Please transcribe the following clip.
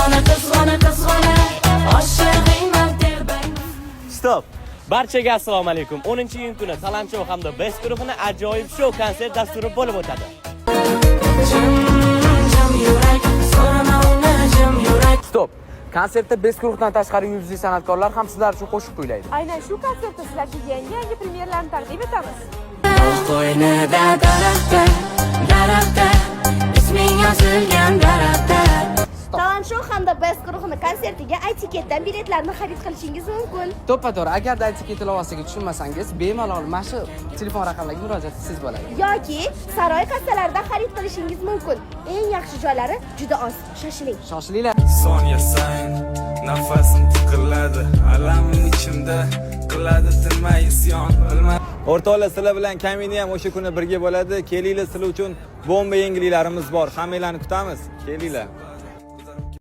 Qizg'ona, qizg'ona, qizg'ona, oshig'ingman, telbang. Stop! Barchaga assalomu alaykum. 10-iyun kuni Talant Show hamda Best guruhini ajoyib shou konsert dasturi bo'lib o'tadi. Jim, jim yurak, so'rama uni, jim yurak. Stop! Konsertda Best guruhdan tashqari yulduzli san'atkorlar ham sizlar uchun qo'shiq kuylaydi. Aynan shu konsertda sizlarga yangi yangi premyeralarni taqdim etamiz. Bog' qo'ynida daraxtda, daraxtda, isming yozilgan daraxtda. Talant Show hamda Best guruhini konsertiga iTicketdan biletlarni xarid qilishingiz mumkin. To'ppa to'g'ri, agarda iTicket ilovasiga tushunmasangiz, bemalol mana shu telefon raqamlariga murojaat qilsangiz bo'ladi. Yoki saroy kassalarida xarid qilishingiz mumkin. Eng yaxshi joylari juda oz. Shoshiling. Shoshilinglar. Soniya sayin nafasim tiqiladi, alamim ichimda qiladi tinmay isyon, bilmay. O'rtoqlar, sizlar bilan Kamini ham o'sha kuni birga bo'ladi. Kelinglar, sizlar uchun bomba yangiliklarimiz bor. Hammanglarni kutamiz. Kelinglar.